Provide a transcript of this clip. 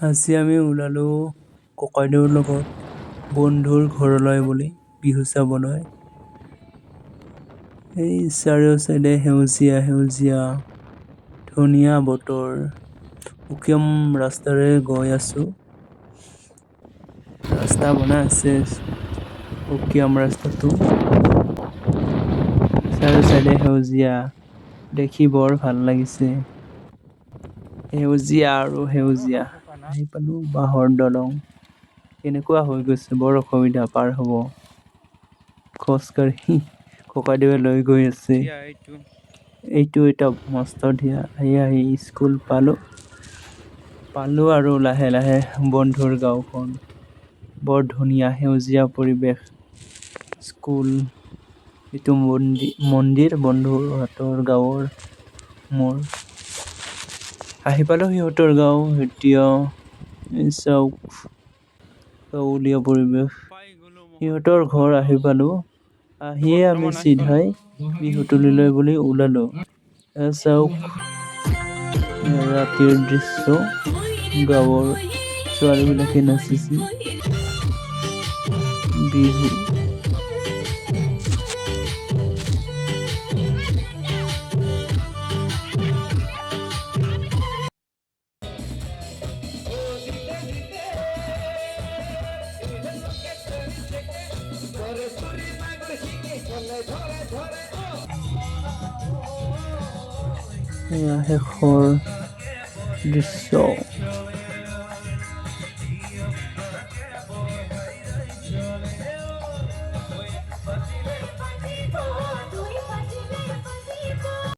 আজি আমি ওলালোঁ ককাইদেউৰ লগত বন্ধুৰ ঘৰলৈ বুলি বিহু চাবলৈ। এই চাৰিও চাইডে সেউজীয়া সেউজীয়া ধুনীয়া বতৰ। উকিয়াম ৰাস্তাৰে গৈ আছোঁ। ৰাস্তা বনাই আছে উকিয়াম ৰাস্তাটো। চাৰিও চাইডে সেউজীয়া, দেখি বৰ ভাল লাগিছে। সেউজীয়া আৰু সেউজীয়া। আহি পালোঁ বাঁহৰ দলং। কেনেকুৱা হৈ গৈছে, বৰ অসুবিধা পাৰ হ'ব। খোজকাঢ়ি ককাইদেৱে লৈ গৈ আছে। এইটো এইটো এটা মস্ত ধিয়া। আহি আহি স্কুল পালোঁ। পালোঁ আৰু লাহে লাহে বন্ধুৰ গাঁওখন। বৰ ধুনীয়া সেউজীয়া পৰিৱেশ। স্কুল, এইটো মন্দিৰ বন্ধুহঁতৰ গাঁৱৰ মোৰ। আহি পালোঁ সিহঁতৰ গাঁও এতিয়া। এই চাওক গাঁৱলীয়া পৰিৱেশ। পাই গ'লো। সিহঁতৰ ঘৰ আহি পালোঁ। আহিয়ে আমি বৰ্তমান আহি চিধাই বিহুতলীলৈ বুলি ওলালোঁ। এয়া চাওক ৰাতিৰ দৃশ্য। গাঁৱৰ ছোৱালীবিলাকে নাচিছে বিহু। এয়া শেষৰ দৃশ্য।